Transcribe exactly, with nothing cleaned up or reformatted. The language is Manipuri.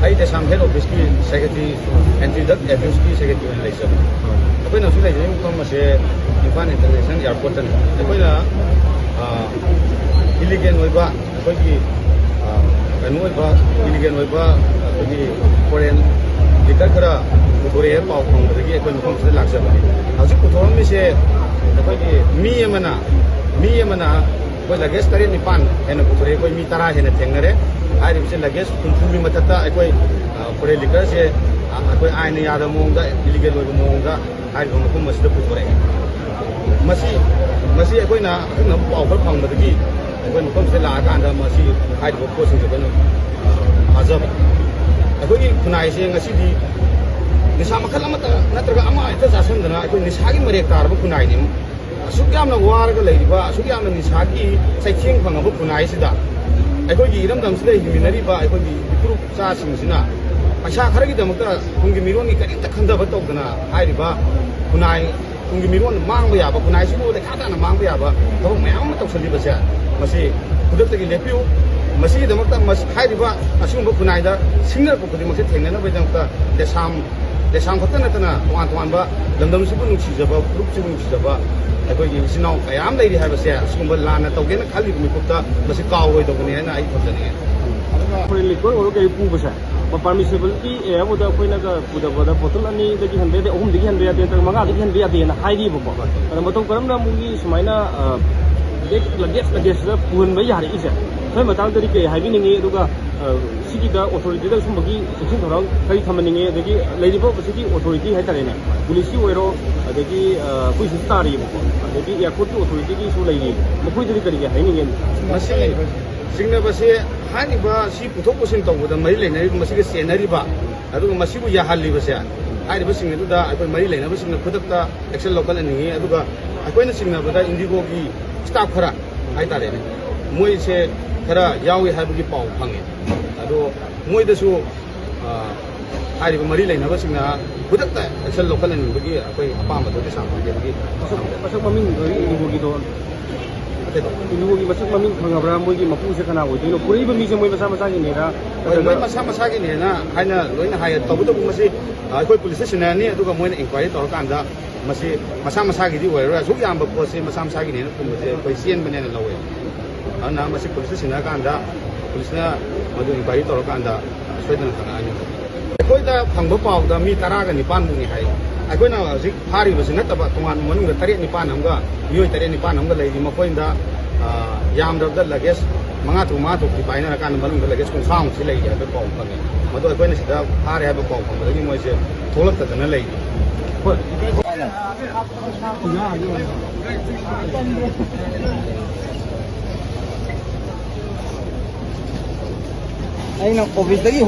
ꯑꯩ ꯇꯦꯁꯥꯝ ꯍꯦꯗ ꯑꯣꯐꯤꯁꯀꯤ ꯁꯦꯀ꯭ꯔꯦꯇꯔꯤ, ꯑꯦꯟꯇꯤ ꯗ꯭ꯔꯒ ꯑꯦꯕ꯭ꯌꯨꯁꯀꯤ ꯁꯦꯀ꯭ꯔꯦꯇꯔꯤ ꯑꯣꯏꯅ ꯂꯩꯖꯕꯅꯤ꯫ ꯑꯩꯈꯣꯏꯅ ꯍꯧꯖꯤꯛ ꯂꯩꯖꯔꯤꯕ ꯃꯐꯝ ꯑꯁꯦ ꯏꯝꯐꯥꯜ ꯏꯟꯇꯔꯅꯦꯁꯅꯦꯜ ꯑꯦꯌꯥꯔꯄꯣꯔꯠꯇꯅꯤ꯫ ꯑꯩꯈꯣꯏꯅ, ꯑ, ꯏꯂꯤꯒꯦꯜ ꯑꯣꯏꯕ, ꯑꯩꯈꯣꯏꯒꯤ, ꯑ, ꯀꯩꯅꯣ ꯑꯣꯏꯕ, ꯏꯂꯤꯒꯦꯜ ꯑꯣꯏꯕ, ꯑꯩꯈꯣꯏꯒꯤ ꯐꯣꯔꯦꯟ ꯂꯤꯀꯔ ꯈꯔ ꯄꯨꯊꯣꯔꯛꯑꯦ ꯄꯥꯎ ꯐꯪꯕꯗꯒꯤ ꯑꯩꯈꯣꯏ ꯃꯐꯝꯁꯤꯗ ꯂꯥꯛꯆꯕꯅꯤ꯫ ꯍꯧꯖꯤꯛ ꯄꯨꯊꯣꯔꯛꯑꯝꯃꯤꯁꯦ ꯑꯩꯈꯣꯏꯒꯤ ꯃꯤ ꯑꯃꯅ, ꯃꯤ ꯑꯃꯅ ꯑꯩꯈꯣꯏ ꯂꯒꯦꯖ ꯇꯔꯦꯠ ꯅꯤꯄꯥꯟ ꯍꯦꯟꯅ ꯄꯨꯊꯣꯔꯛꯑꯦ꯫ ꯑꯩꯈꯣꯏ ꯃꯤ ꯇꯔꯥ ꯍꯦꯟꯅ ꯊꯦꯡꯅꯔꯦ꯫ ꯍꯥꯏꯔꯤꯕꯁꯦ ꯂꯒꯦꯖ ꯍꯨꯝꯐꯨꯒꯤ ꯃꯊꯛꯇ ꯑꯩꯈꯣꯏ, ꯑ, ꯐꯣꯔꯦꯟ ꯂꯤꯀꯔꯁꯦ, ꯑ, ꯑꯩꯈꯣꯏ ꯑꯥꯏꯟꯅ ꯌꯥꯗꯕ ꯃꯑꯣꯡꯗ, ꯏꯂꯤꯒꯦꯜ ꯑꯣꯏꯕ ꯃꯑꯣꯡꯗ ꯍꯥꯏꯔꯤꯕ ꯃꯐꯝ ꯑꯁꯤꯗ ꯄꯨꯊꯣꯔꯛꯑꯦ꯫ ꯃꯁꯤ, ꯃꯁꯤ ꯑꯩꯈꯣꯏꯅ ꯑꯀꯛꯅꯕ ꯄꯥꯎ ꯈꯔ ꯐꯪꯕꯗꯒꯤ ꯑꯩꯈꯣꯏ ꯃꯐꯝꯁꯤꯗ ꯂꯥꯛꯑꯀꯥꯟꯗ ꯃꯁꯤ ꯍꯥꯏꯔꯤꯕ ꯄꯣꯠꯁꯤꯡꯁꯦ ꯑꯩꯈꯣꯏꯅ, ꯑ, ꯊꯥꯖꯕ꯫ ꯑꯩꯈꯣꯏꯒꯤ ꯈꯨꯟꯅꯥꯏꯁꯦ ꯉꯁꯤꯗꯤ ꯅꯤꯁꯥ ꯃꯈꯜ ꯑꯃꯠꯇ ꯅꯠꯇ꯭ꯔꯒ ꯑꯃ ꯍꯦꯛꯇ ꯆꯥꯁꯤꯟꯗꯅ ꯑꯩꯈꯣꯏ ꯅꯤꯁꯥꯒꯤ ꯃꯔꯦꯛ ꯇꯥꯔꯕ ꯈꯨꯟꯅꯥꯏꯅꯤ꯫ ꯑꯁꯨꯛ ꯌꯥꯝꯅ ꯋꯥꯔꯒ ꯂꯩꯔꯤꯕ, ꯑꯁꯨꯛ ꯌꯥꯝꯅ ꯅꯤꯁꯥꯒꯤ ꯆꯩꯊꯦꯡ ꯐꯪꯉꯕ ꯈꯨꯟꯅꯥꯏꯁꯤꯗ ꯑꯩꯈꯣꯏꯒꯤ ꯏꯔꯝꯗꯝꯁꯤꯗ ꯍꯤꯡꯃꯤꯟꯅꯔꯤꯕ ꯑꯩꯈꯣꯏꯒꯤ ꯏꯄꯨꯔꯨꯞ ꯏꯆꯥꯁꯤꯡꯁꯤꯅ ꯄꯩꯁꯥ ꯈꯔꯒꯤꯗꯃꯛꯇ ꯇꯨꯡꯒꯤ ꯃꯤꯔꯣꯟꯒꯤ ꯀꯔꯤꯝꯇ ꯈꯟꯊꯕ ꯇꯧꯗꯅ ꯍꯥꯏꯔꯤꯕ ꯈꯨꯟꯅꯥꯏ, ꯇꯨꯡꯒꯤ ꯃꯤꯔꯣꯟ ꯃꯥꯡꯕ ꯌꯥꯕ, ꯈꯨꯟꯅꯥꯏꯁꯤꯕꯨ ꯂꯩꯈꯥ ꯇꯥꯅ ꯃꯥꯡꯕ ꯌꯥꯕ ꯊꯕꯛ ꯃꯌꯥꯝ ꯑꯃ ꯇꯧꯁꯜꯂꯤꯕꯁꯦ, ꯃꯁꯤ ꯈꯨꯗꯛꯇꯒꯤ ꯂꯦꯞꯄꯤꯌꯨ꯫ ꯃꯁꯤꯒꯤꯗꯃꯛꯇ ꯃꯁꯤ ꯍꯥꯏꯔꯤꯕ ꯑꯁꯤꯒꯨꯝꯕ ꯈꯨꯟꯅꯥꯏꯗ ꯁꯤꯡꯅꯔꯛꯄ ꯈꯨꯗꯤꯡꯃꯛꯁꯦ ꯊꯦꯡꯅꯅꯕꯒꯤꯗꯃꯛꯇ ꯂꯦꯁꯥꯝ ꯂꯩꯁꯥꯝ ꯈꯛꯇ ꯅꯠꯇꯅ ꯇꯣꯉꯥꯟ ꯇꯣꯉꯥꯟꯕ ꯂꯝꯗꯝꯁꯤꯕꯨ ꯅꯨꯡꯁꯤꯖꯕ, ꯐꯨꯔꯨꯞꯁꯤꯕꯨ ꯅꯨꯡꯁꯤꯖꯕ ꯑꯩꯈꯣꯏꯒꯤ ꯏꯆꯤꯟ ꯏꯅꯥꯎ ꯀꯌꯥ ꯑꯃ ꯂꯩꯔꯤ ꯍꯥꯏꯕꯁꯦ ꯑꯁꯤꯒꯨꯝꯕ ꯂꯥꯟꯅ ꯇꯧꯒꯦꯅ ꯈꯜꯂꯤꯕ ꯃꯤꯀꯨꯞꯇ ꯃꯁꯤ ꯀꯥꯎꯔꯣꯏꯗꯧꯕꯅꯤ ꯍꯥꯏꯅ ꯑꯩ ꯊꯝꯖꯅꯤꯡꯉꯤ꯫ ꯑꯗꯨꯒ ꯐꯣꯔꯦꯟ ꯂꯤꯀꯔ ꯑꯣꯏꯔꯣ ꯀꯩ ꯄꯨꯕꯁꯦ, ꯄꯔꯃꯤꯁꯤꯕꯤꯂꯤꯇꯤ ꯑꯦ ꯑꯃꯗ ꯑꯩꯈꯣꯏꯅꯒ ꯄꯨꯗꯕꯗ ꯕꯣꯇꯜ ꯑꯅꯤꯗꯒꯤ ꯍꯦꯟꯕ ꯌꯥꯗꯦ, ꯑꯍꯨꯝꯗꯒꯤ ꯍꯦꯟꯕ ꯌꯥꯗꯦ, ꯅꯠꯇ꯭ꯔꯒ ꯃꯉꯥꯗꯒꯤ ꯍꯦꯟꯕ ꯌꯥꯗꯦꯅ ꯍꯥꯏꯔꯤꯕꯀꯣ꯫ ꯑꯗꯣ ꯃꯇꯧ ꯀꯔꯝꯅ ꯑꯃꯨꯛꯒꯤ ꯁꯨꯃꯥꯏꯅ, ꯑ, ꯂꯒꯦꯖ, ꯂꯒꯦꯖ, ꯂꯒꯦꯖꯁꯤꯗ ꯄꯨꯍꯟꯕ ꯌꯥꯔꯛꯏꯁꯦ, ꯁꯤꯒꯤ ꯃꯇꯥꯡꯗꯗꯤ ꯀꯩ ꯍꯥꯏꯕꯤꯅꯤꯡꯉꯤ? ꯑꯗꯨꯒ, ꯑ, ꯁꯤꯒꯤꯗ ꯑꯣꯊꯣꯔꯤꯇꯤꯗ ꯁꯨꯝꯕꯒꯤ ꯆꯦꯛꯁꯤꯟ ꯊꯧꯔꯥꯡ ꯀꯔꯤ ꯊꯝꯍꯟꯅꯤꯡꯉꯤ? ꯑꯗꯒꯤ ꯂꯩꯔꯤꯕ ꯁꯤꯒꯤ ꯑꯣꯊꯣꯔꯤꯇꯤ ꯍꯥꯏꯇꯥꯔꯦꯅꯦ, ꯄꯨꯂꯤꯁꯀꯤ ꯑꯣꯏꯔꯣ, ꯑꯗꯒꯤ, ꯑ, ꯑꯩꯈꯣꯏꯁꯨ ꯇꯥꯔꯤꯕꯀꯣ, ꯑꯗꯒꯤ ꯑꯦꯌꯥꯔꯄꯣꯔꯠꯀꯤ ꯑꯣꯊꯣꯔꯤꯇꯤꯒꯤꯁꯨ ꯂꯩꯔꯤ, ꯃꯈꯣꯏꯗꯗꯤ ꯀꯔꯤ ꯀꯔꯤ ꯍꯥꯏꯅꯤꯡꯉꯤ? ꯃꯁꯤ ꯆꯤꯡꯅꯕꯁꯦ ꯍꯥꯏꯔꯤꯕ ꯁꯤ ꯄꯨꯊꯣꯛ ꯄꯨꯁꯤꯟ ꯇꯧꯕꯗ ꯃꯔꯤ ꯂꯩꯅꯔꯤꯕ, ꯃꯁꯤꯒ ꯆꯦꯟꯅꯔꯤꯕ, ꯑꯗꯨꯒ ꯃꯁꯤꯕꯨ ꯌꯥꯍꯜꯂꯤꯕꯁꯦ, ꯍꯥꯏꯔꯤꯕꯁꯤꯡ ꯑꯗꯨꯗ ꯑꯩꯈꯣꯏ ꯃꯔꯤ ꯂꯩꯅꯕꯁꯤꯡꯅ ꯈꯨꯗꯛꯇ ꯑꯦꯛꯁꯟ ꯂꯧꯈꯠꯍꯟꯅꯤꯡꯉꯤ꯫ ꯑꯗꯨꯒ ꯑꯩꯈꯣꯏꯅ ꯆꯤꯡꯅꯕꯗ ꯏꯟꯗꯤꯒꯣꯒꯤ ꯁ꯭ꯇꯥꯐ ꯈꯔ ꯍꯥꯏꯇꯥꯔꯦꯅꯦ, ꯃꯣꯏꯁꯦ ꯈꯔ ꯌꯥꯎꯏ ꯍꯥꯏꯕꯒꯤ ꯄꯥꯎ ꯐꯪꯉꯦ꯫ ꯑꯗꯣ ꯃꯣꯏꯗꯁꯨ, ꯑ, ꯍꯥꯏꯔꯤꯕ ꯃꯔꯤ ꯂꯩꯅꯕꯁꯤꯡꯅ ꯈꯨꯗꯛꯇ action ꯂꯧꯈꯠꯍꯟꯅꯤꯡꯕꯒꯤ ꯑꯩꯈꯣꯏ ꯑꯄꯥꯝꯕꯗꯨꯗꯤ ꯁꯥꯡ ꯐꯪꯖꯕꯒꯤ ꯃꯁꯛ, ꯃꯁꯛ ꯃꯃꯤꯡ ꯏꯟꯗꯨꯒꯤꯗꯣ, ꯑꯇꯩꯗ ꯏꯟꯗꯨꯒꯤ ꯃꯁꯛ ꯃꯃꯤꯡ ꯈꯪꯉꯕ꯭ꯔꯥ? ꯃꯣꯏꯒꯤ ꯃꯄꯨꯁꯦ ꯀꯅꯥ ꯑꯣꯏꯗꯣꯏꯅꯣ? ꯄꯨꯔꯛꯏꯕ ꯃꯤꯁꯦ ꯃꯣꯏ ꯃꯁꯥ ꯃꯁꯥꯒꯤꯅꯦꯔ? ꯍꯣꯏ, ꯅꯠꯇ꯭ꯔꯒ ꯃꯣꯏ ꯃꯁꯥ ꯃꯁꯥꯒꯤꯅꯦꯅ ꯍꯥꯏꯅ ꯂꯣꯏꯅ ꯍꯥꯏꯌꯦ꯫ ꯇꯧꯕꯇꯕꯨ ꯃꯁꯤ, ꯑ, ꯑꯩꯈꯣꯏ ꯄꯨꯂꯤꯁꯇ ꯁꯤꯟꯅꯔꯅꯤ, ꯑꯗꯨꯒ ꯃꯣꯏꯅ inquiry ꯇꯧꯔꯀꯥꯟꯗ ꯃꯁꯤ ꯃꯁꯥ ꯃꯁꯥꯒꯤꯗꯤ ꯑꯣꯏꯔꯔꯣꯏ꯫ ꯑꯁꯨꯛ ꯌꯥꯝꯕ ꯄꯣꯠꯁꯦ ꯃꯁꯥ ꯃꯁꯥꯒꯤꯅꯦꯅ ꯈꯨꯝꯕꯁꯦ ꯑꯩꯈꯣꯏ ꯆꯦꯟꯕꯅꯦꯅ ꯂꯧꯋꯦ꯫ ꯑꯗꯨꯅ ꯃꯁꯤ ꯄꯨꯂꯤꯁꯇ ꯁꯤꯟꯅꯔꯀꯥꯟꯗ ꯄꯨꯂꯤꯁꯅ ꯃꯗꯨ inquiry ꯇꯧꯔꯀꯥꯟꯗ ꯁꯣꯏꯗꯅ ꯈꯪꯉꯛꯑꯅꯤ꯫ ꯑꯩꯈꯣꯏꯗ ꯐꯪꯕ ꯄꯥꯎꯗ ꯃꯤ ꯇꯔꯥꯒ ꯅꯤꯄꯥꯟꯃꯨꯛꯅꯤ ꯍꯥꯏ꯫ ꯑꯩꯈꯣꯏꯅ ꯍꯧꯖꯤꯛ ꯐꯥꯔꯤꯕꯁꯤ ꯅꯠꯇꯕ ꯇꯣꯉꯥꯟꯕ ꯃꯅꯨꯡꯗ ꯇꯔꯦꯠ ꯅꯤꯄꯥꯟ ꯑꯃꯒ, ꯃꯤꯑꯣꯏ ꯇꯔꯦꯠ ꯅꯤꯄꯥꯟ ꯑꯃꯒ ꯂꯩꯔꯤ꯫ ꯃꯈꯣꯏꯗ, ꯑ, ꯌꯥꯝꯗ꯭ꯔꯕꯗ luggage ꯃꯉꯥ ꯇꯔꯨꯛ, ꯃꯉꯥ ꯇꯔꯨꯛꯇꯤ ꯄꯥꯏꯅꯔꯀꯥꯟꯗ ꯃꯅꯨꯡꯗ luggage ꯀꯨꯟꯊ꯭ꯔꯥꯃꯨꯛꯁꯤ ꯂꯩꯔꯤ ꯍꯥꯏꯕ ꯄꯥꯎ ꯐꯪꯉꯤ꯫ ꯃꯗꯨ ꯑꯩꯈꯣꯏꯅ ꯁꯤꯗ ꯐꯥꯔꯦ ꯍꯥꯏꯕ ꯄꯥꯎ ꯐꯪꯕꯗꯒꯤ ꯃꯣꯏꯁꯦ ꯊꯣꯛꯂꯛꯇꯗꯅ ꯂꯩꯔꯤ꯫ ꯍꯣꯏ꯫ ꯑꯩꯅ office ꯇꯒꯤ